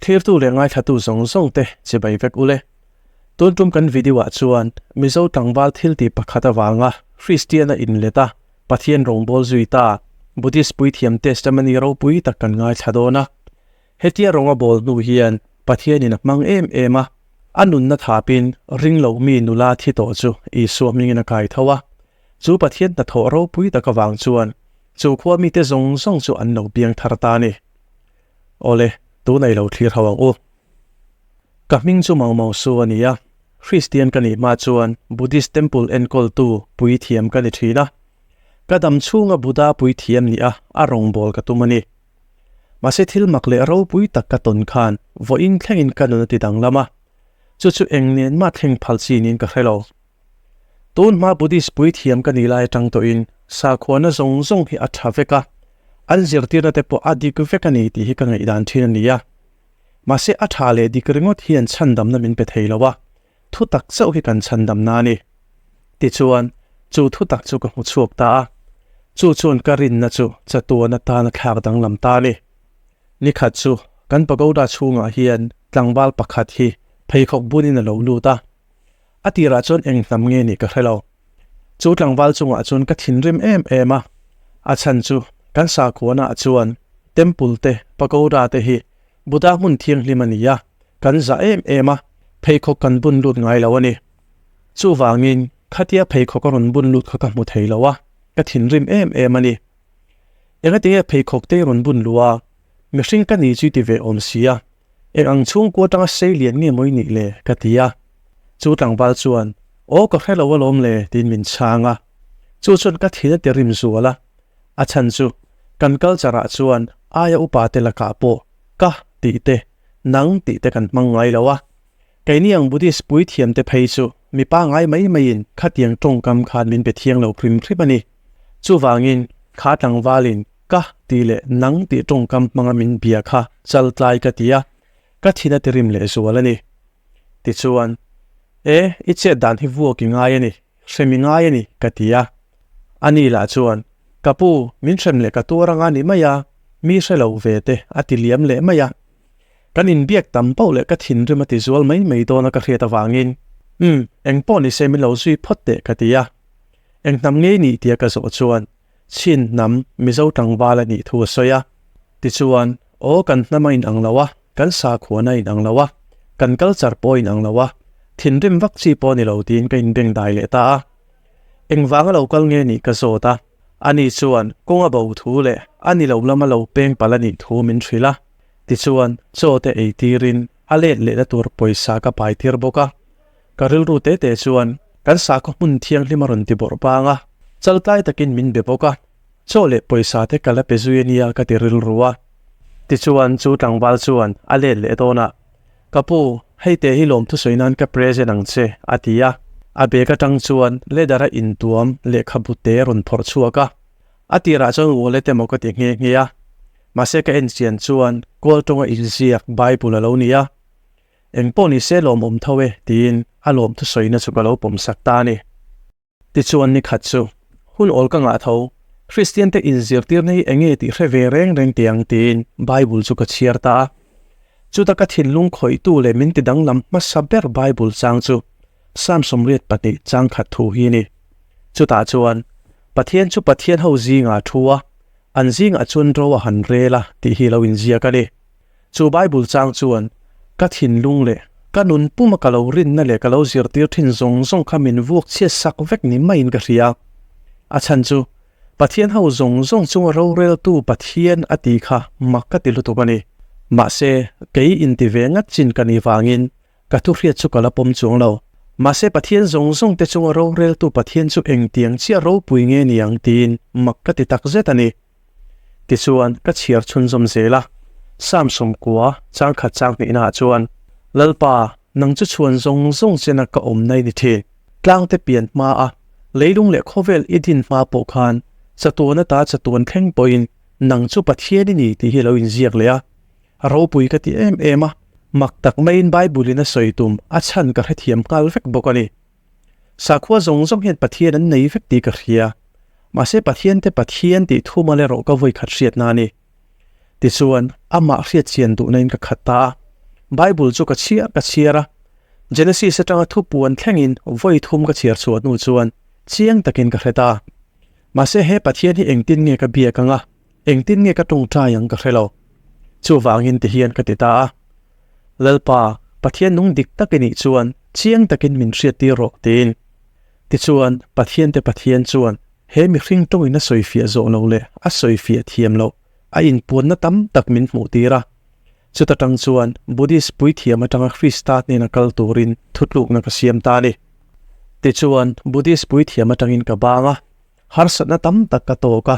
Thirtu leh ngaithlatu zawng zawng te chibai vek ule. Tun tum kan video ah chuan Mizo tlangval thil tih pakhat avanga Kristian a inlet a, Pathian rawngbâwl zui ta Buddhist puithiam testimony ropui tak kan ngaithla dawn a. Hetia rawng a bawl hnu hian Pathianin a hmang em em a, a nunna thapin ringlo mi nula thi tawh chu Isua hmingin a kai tho a. Chu Pathian hnathawh ropui tak avang chuan chu khua mite zawng zawng chu an lo piang thar ta a ni. Awle, tunah i lo thlir ho ang u. Ka hming chu Mau Mau Su a ni a, Kristian ka nih hma chuan Buddhist Temple enkawltu puithiam ka ni thin a. Ka dam chhunga Buddha puithiam nih a a rawngbâwl ka tum a ni. Mahse thil mak leh ropui tak ka tawn khan vawiin thlengin ka nun a ti danglam a, chu chu eng nen mah thleng phal chi niin ka hre lo. Tun hma Buddhist puithiam ka nih lai atang tawhin sakhuana zawng zawng hi a tha vek a, an zirtirna te pawh a dik vek a ni tih hi ka ngaihdan thin a ni a. Mahse a tha leh dik ringawt hian chhandamna min pe thei lo a, thutak chauh hi kan chhandamna a ni. Tichuan, chu thutak chu ka hmu chhuak ta a, chu chuan ka rinna chu chatuan atan a thlak danglam ta a ni. Nikhat chu kan pagoda chhungah hian tlangval pakhat hi pheikhawk bunin a lo lut a, A tirah chuan eng hnam nge nih ka hre lo. Chu tlangval chungah chuan ka thinrim em em a, a chhan chu kan sakhuanaah chuan temple te, pagoda te hi Buddha hmun thianghlim a ni a, kan zah em em a, pheikhawk kan bun lut ngai lo a ni. Chuvangin khatia pheikhawk a rawn bun lut kha ka hmu thei lo a, ka thinrim em em a ni. Engatinge pheikhawk te i rawn bun luh a, mihring ka ni chu i ti ve awm si a, Eng ang chhungkua atanga sei lian nge maw i nih le? ka ti a. Chu tlangval chuan, Aw ka hre lo alawm le, tiin min chhang a. Chu chuan ka thin a ti rim zual a. A chhan chu, kan culture ah chuan aia upa te lakah pawh ka tih te, nang tih te kan hmang ngai lo a. Keini ang Buddhist puithiam te phei chu mi pangai mai maiin khatiang tawngkam khan min be thiang lo hrim hrim a ni. Chuvangin, kha tlangvalin Ka tih leh nang tih tawngkam hmanga min bia kha chal tlai ka ti a, ka thin a ti rim leh zual a ni. Tichuan, E, i chet dan hi vuak i ngai a ni, hrem i ngai a ni, ka ti a. Ani lah chuan, Ka pu, min hrem leh ka tuar anga ni mai a, mi hre lo ve te, a ti liam leh mai a. Kan inbiak tam pauh leh ka thinrim a ti zual mai mai dawn a ka hriat avangin, Umm, engpawh ni se min lo zui phawt teh, ka ti a. Eng hnam ngei ni tia ka zawh chuan, Chin hnam Mizo tlangval a nih thu a sawi a. Tichuan, aw kan hnam a inang lo a, kan sakhuan a inang lo a, kan culture pawh a inang lo a, thinrim vak chi pawh a ni lo tiin ka inbeng dai leh ta a. Engvanga lo kal nge nih ka zawt a, ani chuan kawng a bo thu leh a ni lo lama lo peng palh a nih thu min hrilh a. Tichuan, chaw te ei tirin a let lehna tur pawisa ka pai tir bawk a. Ka rilru te te chuan kan sakhaw hmun thianghlim a rawn ti bawrh bang a, chaltlai takin min be bawk a, chaw leh pawisa te ka la pe zui a nia ka ti rilru a. Tichuan chu tlangval chuan a let leh dawn a, Ka pu, hei te hi lawmthusawi nan ka present ang che, a ti a. A bag atang chuan leather a intuam lehkhabu te a rawn phawrh chhuak a, a tirah chuan wallet emaw ka ti nghe nghe a, mahse ka en chian chuan kawl tawnga inziak Bible a lo ni a. Eng pawh ni se lawmawm tho e, tiin a lawm thusawina chu ka lo pawm sak ta a ni. Tichuan ni khat chu, hun awl ka ngah tho, Kristiante inzirtirna hi eng nge tih hre ve reng reng teh ang tiin Bible chu ka chhiar ta a. Chuta ka thinlung khawihtu leh min ti danglam hmasa ber Bible chang chu Psalm 82 chang khat thu hi a ni. Chutah chuan, Pathian chu Pathian ho zingah a thu a, an zingah chuan ro a han rel a tih hi lo inziak a ni. Chu Bible chang chuan ka thinlung leh ka nun puma ka lo rinna leh ka lo zirtir thin zawng zawng kha min vuak chhiat sak vek ni maiin ka hria. A chhan chu Pathian ho zawng zawng chunga roreltu Pathian a tih kha mak ka ti lutuk a ni. Mahse, kei inti ve ngat chin ka nih vangin ka thu hriat chu ka la pawm chuang lo. Mahse Pathian zawng zawng te chunga roreltu Pathian chu engtiang chiah ropui nge ni ang tiin mak ka ti takzet a ni. Tichuan, ka chhiar chhunzawm zel a, Psalm 90 chang khat chang hnihnaah chuan, Lalpa, nang chu chhuan zawng zawng chena ka awmna i ni thin. Tlangte pian hma a, leilung leh khawvel i din hma pawh khan, chatuan ata chatuan thleng pawhin nang chu Pathian i ni tih hi lo inziak leh a. A ropui ka ti em em a, mak tak maiin Bible-in a sawi tum a chhan ka hrethiam nghal vek bawk a ni. Sakhua zawng zawng hian Pathian an nei vek tih ka hria. Mahse Pathian te Pathian tih thumal erawh ka vawi khat hriatna a ni. Tichuan, amah hriat chian duhna in ka khat ta a. Bible chu ka chhiar ka chhiar a, Genesis atanga thupuan thlengin vawi thum ka chhiar chhuah hnu chuan chiang takin ka hre ta. Mahse he Pathian hi engtin nge ka biak ang a, engtin nge ka tawngtai ang ka hre lo. Chuvangin tihian ka ti ta a, Lalpa, Pathian nung dik tak i nih chuan chiang takin min hriattir rawh tiin. Tichuan Pathian te Pathian chuan he mihring tawngin a sawifiah zawh lo leh a sawifiah thiam loh a inpuanna tam tak min hmuhtir a. Chuta tang chuan Buddhist puithiam atanga Krista hnena kal turin thutlukna ka siam ta a ni. Tichuan, Buddhist puithiam atangin ka bang a, harsatna tam tak ka tawk a.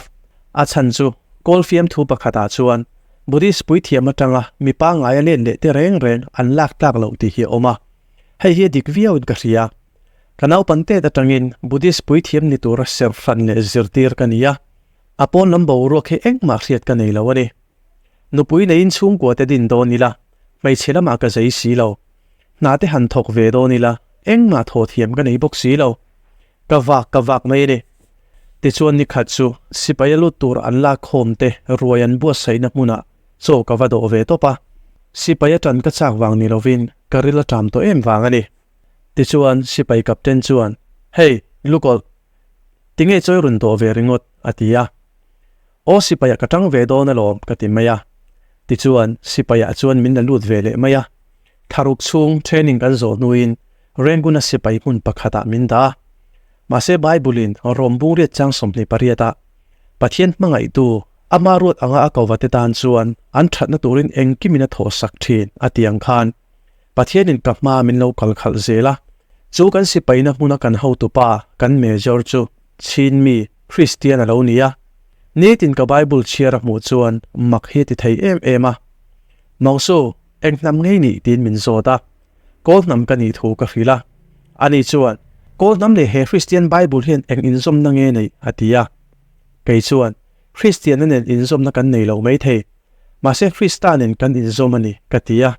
A chhan chu, Kawl fiamthu pakhatah chuan Buddhist puithiam atanga mi pangngaia let leh te reng reng an lak tlak loh tih hi a awm a. Hei hi a dik viauin ka hria. Ka naupan tet atangin Buddhist puithiam ni tura serh hran leh zirtir ka ni a. A pawn lam boruak hi engmah hriat ka nei lo a ni. Nupui neiin chhungkua te din dawn ila, hmeichhe lamah ka zei si lo. Hna te han thawk ve dawn ila, engmah thaw thiam ka nei bawk si lo. Ka vak ka vak mai a ni. Tichuan nikhat chu sipai a lut tur an lak khawm te ruai an buatsaihna hmunah chaw ka va dawh ve tawp a. Sipai a tan ka chak vang ni lovin ka ril a ṭam tawh em vang a ni. Tichuan sipai captain chuan, Hey, Lukawlh, tinge chawi run dawh ve ringawt? a ti a. Aw sipaiah ka tang ve dawn alawm ka ti mai a. Tichuan sipaiah chuan min la lut ve leh mai a. Thlaruk chhung training kan zawh hnuin Renguna sipai hmun pakhatah min dah a. Mahse Bible-in Rom bungriat chang 28 ah Pathian hmangaihtu ama ruat anga a kova te tan chuan an thatna turin engkimin a thawhsak thin a ti ang khan Pathianin ka hma min lo kal khalh zel a. Chu kan sipaina hmuna kan hotupa kan major chu Chin mi, Kristian a lo ni a. Nitin ka Bible chhiar a hmuh chuan mak hi a ti thei em em a. Mausu, eng hnam ngei nih tiin min zawt a. Kawl hnam ka nih thu ka hrilh a. Ani chuan, Kawl hnam leh he Kristian Bible hian eng inzawmna nge neih? a ti a. Kei chuan, Kristianna nen inzawmna kan nei lo maithei. Mahse Krista nen kan inzawm a ni, ka ti a.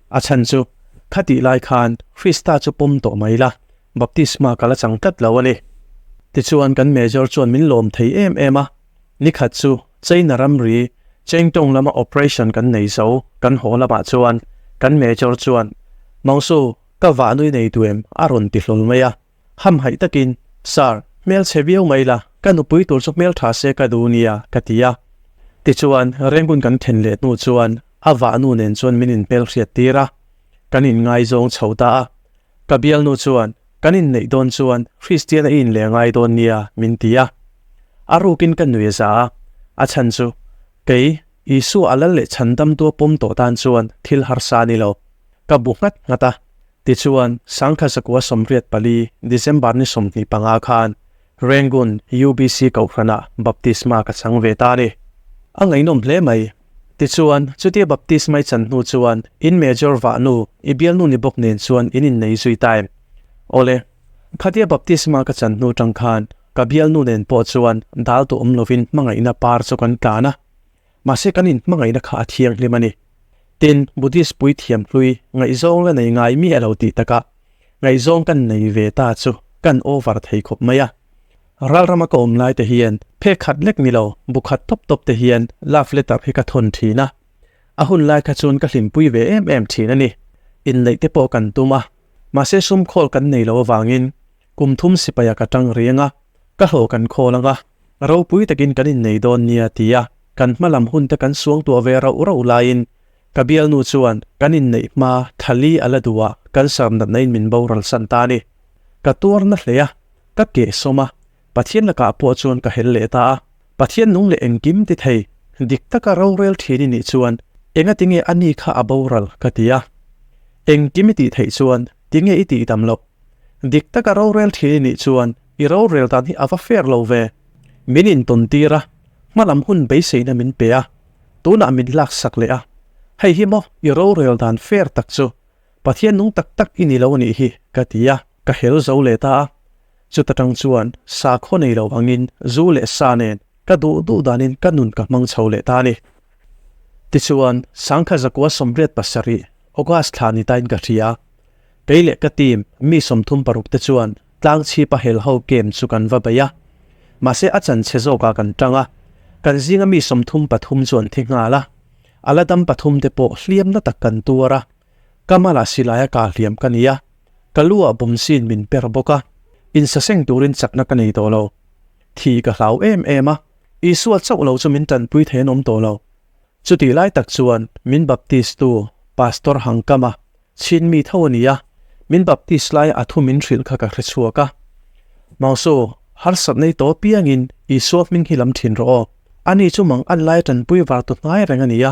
A chhan chu, khatih lai khan Krista chu pawm tawh mai la, Baptisma ka la chang tlat lo a ni. Tichuan kan Major chuan min lawm thei em em a, nikhat chu China ramri Chengtawng lama operation kan nei zo kan haw lamah chuan kan Major chuan, Mangsu, ka vah nui nei tu em? a rawn ti hlawl mai a. Hamhaih takin, Sir, hmelchhe viau mai la, ka nupui tur chu hmeltha se ka duh nia, ka ti a. Tichuan Rangoon kan then leh hnu chuan a vah nu nen chuan min inhmelhriat tir a, kan inngaizawng chho ta a. Ka bialnu chuan, Kan inneih dawn chuan Kristian a in leh ngai dawn nia, min ti a. A rukin ka nui a za a, a chhan chu, kei, Isua a lal leh chhandamtua pawm tawh tan chuan thil harsa a ni lo. Ka bu nghat nghat a. Tichuan, Sangkha zakua 84, December ni 25 khan Rangoon UBC Kohhranah baptisma ka chang ve ta a ni. A ngaihnawm hle mai. Tichuan, chutia baptisma i chan hnu chuan in major vah nu, i bialnu ni bawk nen chuan in innei zui ta em? Awle, khatia baptisma ka chan hnu tang khan ka bialnu nen pawh chuan dal tu awm lovin hmangaihna par chu kan tlan a. Mahse kan inhmangaihna kha a thianghlim a ni. Tin, Buddhist puithiam hlui ngaihzawng la nei ngai mi a lo tih takah ngaihzawng kan nei ve ta chu kan over thei khawp mai a. Ralrama ka awm lai te hian phek khat lek ni lo, bu khat tawp tawp te hian love letter hi ka thawn thin a. A hun lai kha chuan ka hlimpui ve em em thin a ni. Inneih te pawh kan tum a, mahse sum khawl kan nei lo avangin kum thum sipaia ka tang riang a, ka hlawh kan khawl ang a, ropui takin kan innei dawn nia tia kan hma lam hun te kan suangtuah ve rauh rauh laiin ka bialnu chuan kan inneih hma thali a la duh a, cancer natna in min boral san ta a ni. Ka tuar na hle a, ka keh sawm a, Pathian lakah pawh chuan ka hel leh ta a, Pathian nung leh engkim ti thei, dik taka rorel thin i nih chuan engatinge a ni kha a boral ka ti a. Engkim i tih theih chuan tinge i tih dam loh? Dik taka rorel thin i nih chuan i rorel dan hi a va fair lo ve. Min intawn tir a, hmalam hun beiseina min pe a, tunah min laksak leh a. Hei hi maw i rorel dan fair tak chu Pathian nung tak tak i ni lo a nih hi ka ti a, ka hel zo leh ta a. Chuta tang chuan sakhaw nei lo angin zu leh sa nen ka duh duh danin ka nun ka hmang chho leh ta a ni. Tichuan, Sangkha zakua 87, August thla ni tain ka hria. Kei leh ka team mi 36 te chuan tlang chhipa hel ho camp chu kan va bei a. Mahse a chan chhe zawkah kan tang a, kan zinga mi 33 chu an thi nghal a. A la dam pathum te pawh hliamna tak kan tuar a. Ka malah silaia kah hliam ka ni a, ka lu ah bawm sin min per bawk a, insaseng turin chakna ka nei tawh lo. Thih ka hlau em em a, Isua chauh lo chu min tanpui thei an awm tawh lo. Chutih lai tak chuan min baptist tu Pastor Hangkama chhin mi tho a ni a, min baptist laia a thu min hrilh kha ka hre chhuak a. Mausu, harsat nei tawh piangin Isua hming hi lam thin rawh aw. Ani chu mang an laia tanpui var tu hnai reng a ni a,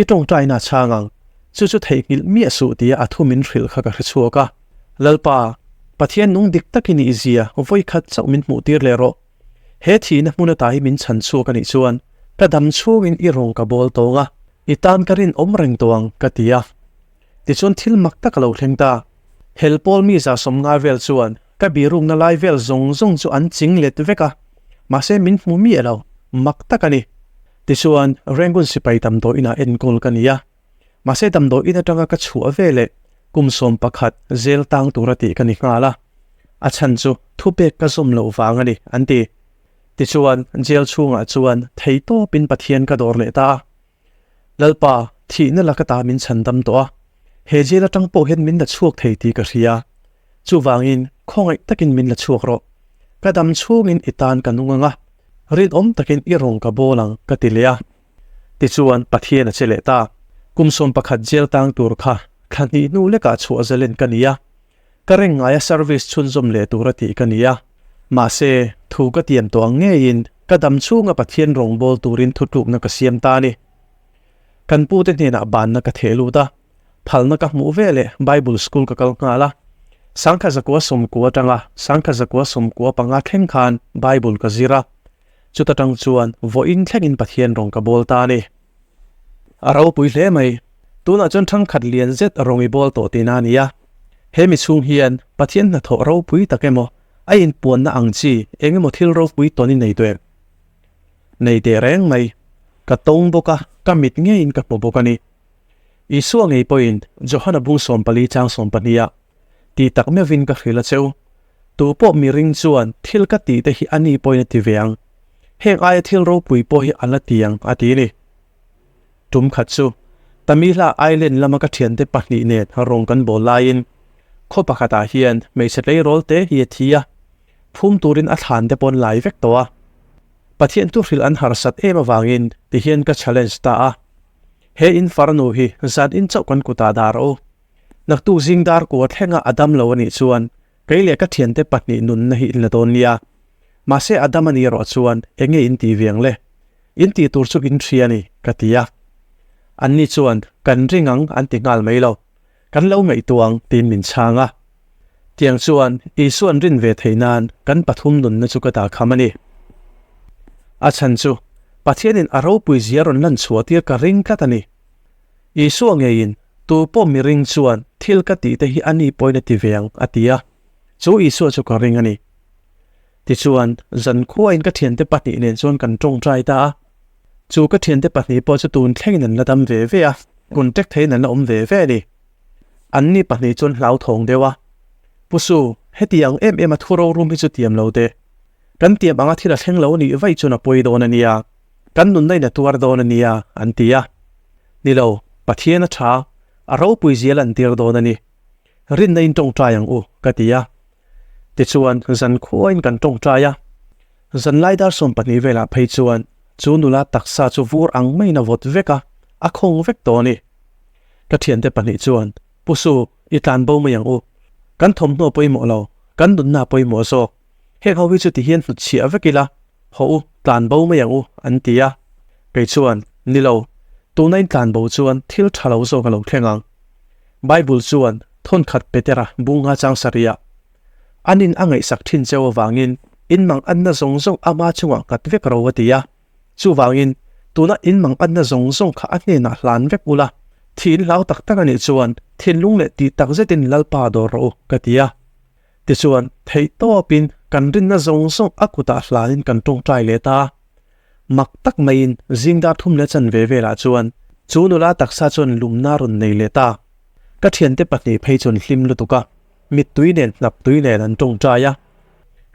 i tawngtaina a chhang ang. Chu chu theihnghilh miah suh tia a thu min hrilh kha ka hre chhuak a. Lalpa, Pathian nung dik takin i zia vawikhat chauh min hmuh tir leh rawh. He thihna hmun ata hi min chhan chhuak a nih chuan ka dam chhungin i rawng ka bawl tawng a, i tan ka rinawm reng tawh ang, ka ti a. Tichuan thil mak tak a lo thleng ta. Hel pawl mi 150 vel chuan ka birukna lai vel zawng zawng chu an ching let vek a, mahse min hmu miah lo, mak tak a ni. Tichuan Rangoon sipai damdawi inah enkawl ka ni a. Mahse damdawi in atanga ka chhuah ve leh kum 11 zel tang tura tih ka ni nghal a, a chhan chu thupek ka zawm loh vang a ni, an ti. Tichuan jail chhungah chuan theitawpin Pathian ka dawr leh ta a. Lalpa, thihna laka ta min chhan dam tawh a, he jail atang pawh hian min la chhuak thei tih ka hria. Chuvangin khawngaih takin min la chhuak rawh. Ka dam chhungin i tan ka nung ang a, rinawm takin i rawng ka bawl ang, ka ti leh a. Tichuan, Pathian a che leh ta. Kum 11 jail tang tur kha thla hnih hnu lekah chhuah zalen ka ni a. Ka reng ngaia service chhunzawm leh tura tih ka ni a. Mahse, thu ka tiam tawh ang ngeiin ka dam chhunga Pathian rawngbâwl turin thutlukna ka siam ta a ni. Kan pute hnenah banna ka theh lut a, phalna ka hmuh ve leh Bible school ka kal nghal a. 1990 atanga 1995 thleng khan Bible ka zir a. Chuta tang chuan vawiin thlengin Pathian rawng ka bawl ta a ni. A ropui hle mai. Tunah chuan thangkhat lian zet rawng i bawl tawh tihna a ni a. He mi chhung hian Pathian hnathawh ropui tak emaw, a inpuanna ang chi eng emaw thil ropui tawn i nei tawh em? Nei teh reng mai. Ka tawng bawk a, ka mit ngeiin ka hmu bawk a ni. Isua ngei pawhin Johana bung 14 chang 12 ah Ti tak meuhin ka hrilh a cheu. Tu pawh miring chuan thil ka tih te hi a ni pawhin a ti ve ang. Heng aia thil ropui pawh hi a la ti ang, a ti ni. Tum khat chu Tamihla Island lama ka thiante pahnih nen rawng kan bawl laiin khaw pakhatah hian hmeichhe tleirawl te hi a thi a, phum turin a thlan te pawh an lai vek tawh a. Pathian thu hrilh an harsat em avangin tihian ka challenge ta a, He in farnu hi zan in chauh kan kutah dah rawh u. Naktuk zing dar kua thlenga a dam lo a nih chuan kei leh ka thiante pahnih nunna hi in la dawn nia. Mahse a dam a nih erawh chuan eng nge in tih ve ang le? In tih tur chu in hria a ni, ka ti a. Anni chuan kan ring ang an ti nghal mai lo. Kan lo ngaihtuah ang tiin min chhang a. Tiang chuan Isua'n rin ve theih nan kan pathum nunna chu ka dah kham a ni. A chhan chu Pathianin a ropui zia rawn lan chhuah tir ka ring tlat a ni. Isua ngeiin, Tu pawh miring chuan thil ka tih te hi a ni pawhin a ti ve ang, a ti a. Chu Isua chu ka ring a ni. Tichuan, zankhuain ka thiante pahnih nen chuan kan tawngtai ta a. Chu ka thiante pahnih pawh chu tun thlengin an la dam ve ve a, contact theiin an la awm ve ve a ni. Anni pahnih chuan hlauthawng deuh a, Pu Su, heti ang em em a thu rorum hi chu tiam lo teh. Kan tiam anga thil a thleng lo nih vaih chuan a pawi dawn a nia. Kan nunna in a tuar dawn a nia, an ti a. Ni lo, Pathian a tha, a ropui zial an tir dawn a ni. Rinna in tawngtai ang u, ka ti a. Tichuan, zan khuain kan tawngtai a. Zanlai dar 12 velah phei chuan chu nula taksa chu vur ang maiin a vawt vek a, a khawng vek tawh a ni. Ka thiante pahnih chuan, Pu Su, i tlan bo mai ang u. Kan thawmhnaw pawimawh lo, kan nunna pawimawh zawk. Heng ho hi chu tihian hnutchhiah vek ila, Haw u, tlan bo mai ang u, an ti a. Kei chuan, Ni lo, tuna in tlan bo chuan thil tha lo zawk a lo thleng ang. Bible chuan thawnkhat Petera bunga chang sarih ah, An in a ngaihsak thin cheu avangin in mang anna zawng zawng ama chungah nghat vek ro a ti a. Chuvangin, tuna in mang anna zawng zawng kha a hnenah hlan vek ula, thi in hlau tak tak a nih chuan thinlung leh tih tak zetin Lalpa dawr rawh u, ka ti a. Tichuan, theihtawpin kan rinna zawng zawng a kutah hlanin kan tawngtai leh ta a. Mak tak maiin zing dar thum leh chanve velah chuan chu nula taksa chuan lumna rawn nei leh ta. Ka thiante pahnih phei chuan hlim lutuk a, mittui nen hnap tui nen an tawngtai a.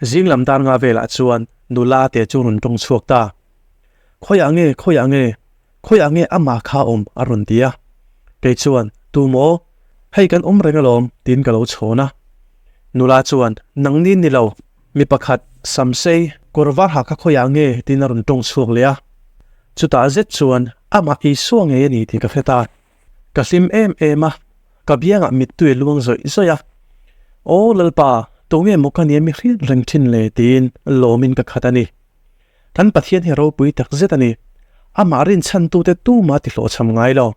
Zing lam dar nga velah chuan nula te chu rawn tawng chhuak ta. Khawiah nge, khawiah nge, khawiah nge amah kha awm a rawn ti a. Kei chuan, Tu maw? Hei kan awm reng alawm, tiin ka lo chhawn a. Nula chuan, Nangni ni lo, mi pakhat, Samsei, kawr var ha kha khawiah nge? tiin a rawn tawng chhuak leh a. Chutah zet chuan amah Isua ngei a ni tih ka hre ta. Ka hlim em em a, ka biangah mittui a luang zawih zawih a. Aw Lalpa, tunge maw ka nia mi hriat reng thin le? tiin lawmin ka khat a ni. Kan Pathian hi ropui tak zet a ni. Amah rinchhantute tumah ti hlawhchham ngai lo.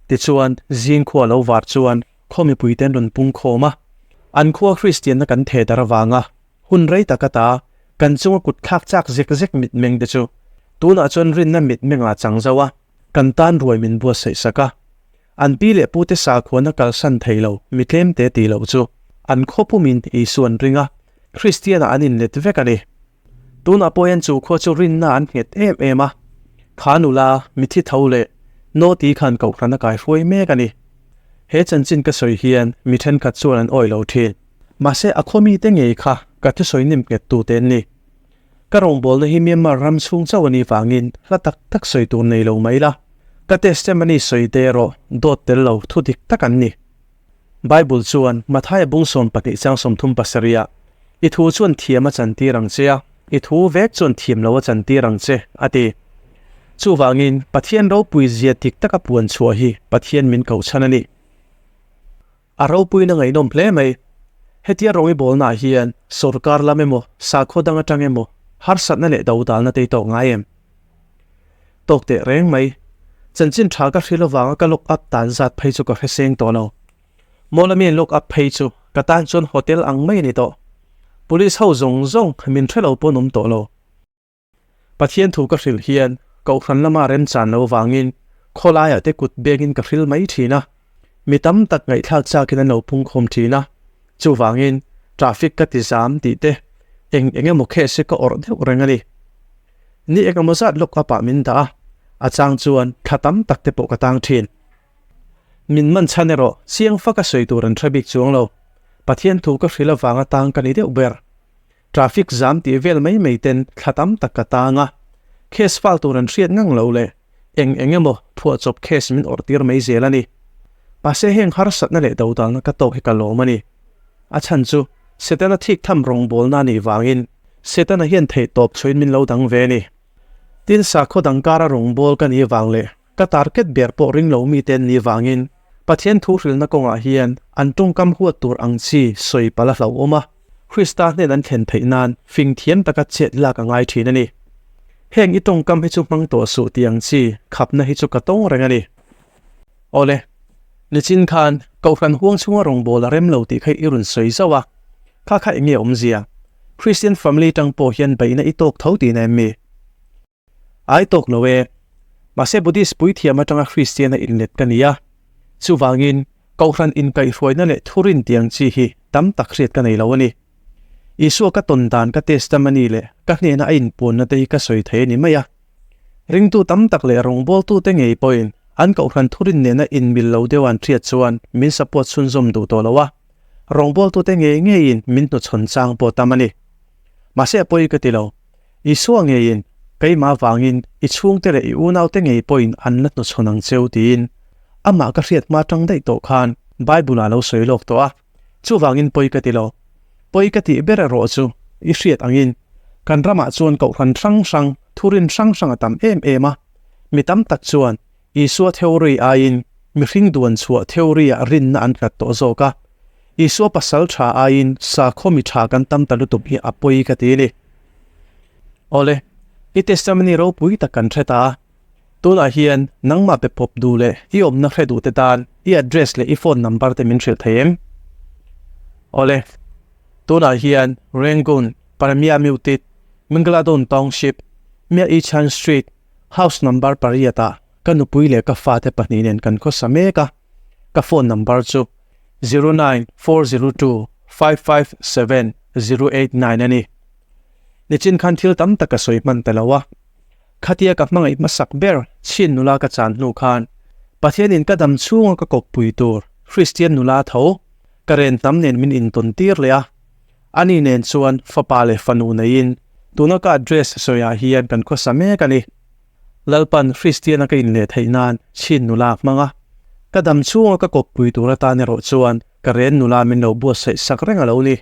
Tichuan, zing khua lo var chuan khaw mipuite an rawn pung khawm a. An khua Kristianna kan theh dar avanga hun rei tak ata kan chunga kut thlak chak zek zek mitmeng te chu tunah chuan rinna mitmengah chang zo a, kan tan ruai min buatsaih sak a. An pi leh pute sakhuana kalsan thei lo mi tlemte tih loh chu an khaw pumin Isua an ring a, Kristianah an inlet vek a ni. Tunah pawh hian chu khua chu rinna an nghet em em a, kha nula, mithi tho leh Noti khan kohhran a kaihruai mek a ni. He chanchin ka sawi hian mi thenkhat chuan an awih lo thin. Mahse a khaw mite ngei kha ka thusawi nim nghet tute an ni. Ka rawngbawlna hi Myanmar ram chhung chauh a nih vangin hla tak tak sawi tur nei lo mai la. Ka testimony sawi te erawh dawt tel lo thu dik tak an ni. Bible chuan Mathaia bung 12 chang 37 ah, I thu chuan thiam a chantir ang che a, i thu vek chuan thiam lo a chantir ang che, a ti. Chuvangin, Pathian ropui zia dik taka puan chhuah hi Pathian min kohchhan a ni. A ropuina ngaihnawm hle mai. Hetia rawng i bawlnaah hian sorkar lam emaw, sakhaw dang atang emaw harsatna leh dodalna te i tawk ngai em? Tawk teh reng mai. Chanchin tha ka hrilh avanga ka lock up tan zat phei chu ka hre seng tawh lo. Mawlamian lock up phei chu ka tan chuan hotel ang mai a ni tawh. Police ho zawng zawng min hre lo pawn awm tawh lo. Pathian thu ka hrilh hian Kohhran lama remchan lo vangin khawlaiah te kut bengin ka hrilh mai thin a. Mi tam tak ngaihthlak chakin an lo pungkhawm thin a. Chuvangin traffic ka ti zam tih te eng eng emaw case hi ka awrh deuh reng a ni. Ni eng emaw zat lock up ah min dah a, a chang chuan thla tam tak te pawh ka tang thin. Min man chhan erawh chiang fak a sawi tur an hre bik chuang lo. Pathian thu ka hrilh avanga tang ka ni deuh ber. Traffic zam tih vel mai mai ten thla tam tak ka tang a, case file tur an hriat ngang lo leh eng eng emaw phuahchawp case min awrh tir mai zel a ni. Mahse heng harsatna leh dodalna ka tawk hi ka lawm a ni. A chhan chu Setana thik tham rawngbawlna a nih vangin Setana hian theih tawp chhuahin min lo dang ve a ni. Tin sakhaw dang kara rawngbâwl ka nih vang leh ka target ber pawh ring lo mite an nih vangin Pathian thu hrilhna kawngah hian an tawngkam huat tur ang chi sawi palh a hlauhawm a, Krista hnen an thlen theih nan fing thiam taka chet lak a ngai thin a ni. Heng i tawngkam hi chu hmang tawh suh tih ang chi khapna hi chu ka tawng reng a ni. Awle, nichin khan Kohhran huang chhunga rawngbâwl a rem lo tih kha i rawn sawi zauh a, kha kha eng nge awmzia? Christian family tang pawh hian beihna i tawk tho tihna em mi? Ai tawk lo e. Mahse Buddhist puithiam atanga Christian a inlet ka ni a. Chuvangin Kohhran inkaihhruaina leh thurin tih ang chi hi tam tak hriat ka nei lo a ni. Isua ka tawn dan ka testimony leh ka hnena a inpuanna te hi ka sawi thei a ni mai a. Ringtu tam tak leh rawngbawltute ngei pawhin an Kohhran thurin nena inmil lo deuh an hriat chuan min support chhunzawm duh tawh lo a. Rawngbawltute ngei ngeiin min hnuchhawn chang pawh tam a ni. Mahse a pawi ka ti lo. Isua ngeiin, Keimah vangin i chhungte leh i unaute ngei pawhin an la hnuchhawn ang cheu tiin amah ka hriat hma tang daih tawh khan Bible-ah a lo sawi lawk tawh a. Chuvangin pawi ka ti lo. Pawi ka tih ber erawh chu i hriat angin kan ramah chuan kohhran hrang hrang, thurin hrang hrang a tam em em a. Mi tam tak chuan Isua theory aiin mihring duan chhuah theory-ah rinna an nghat tawh zawk a. Isua pasal tha aiin sakhaw mi tha kan tam ta lutuk hi a pawi ka ti a ni. Awle, i testimony ropui tak kan hre ta a. Tunah hian nangmah pe pawp duh leh i awmna hre duh te tan i address leh i phone number te min hrilh thei em? Awle, tunah hian Rangoon, Paramia Myutit, Mingaladon Township, Mya I Chan Street, House number pariat ah ka nupui leh ka fate pahnih nen kan khawsa mek a, ka phone number chu 09402557 a ni. Nichin khan thil tam tak ka sawi hman ta lo a, khatia ka hmangaih hmasak ber chhin nula ka chan hnu khan Pathianin ka dam chhunga ka kawppui tur Kristian nula tho ka ren hnam nen min intawn tir leh a, Ani nen chuan fapa leh fanu neiin tuna ka address sawiah hian kan khawsa mek a ni. Lalpan Kristiana ka inleh theih nan chhin nula a hmang a. Ka dam chhunga ka kawppui tur atan erawh chuan ka ren nula min lo buatsaih sak reng a lo ni.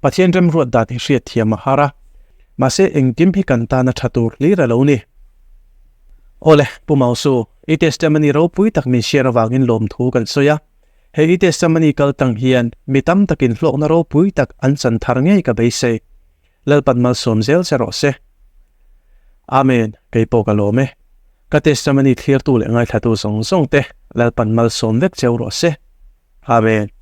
Pathian remruat dan hi hriat thiam a har a, mahse engkim hi kan tan a tha tur hlir a lo ni. Awle, Pu Mausu, i testimony ropui tak min share avangin lawmthu kan sawi a. He i testimony kal tang hian mi tam takin hlawkna ropui tak an chan thar ngei ka beisei. Lalpan malsawm zel che rawh se. Amen, kei pawh ka lawm e. Ka testimony thlirtu leh ngaithlatu zawng zawng te Lalpan malsawm vek cheu rawh se. Amen.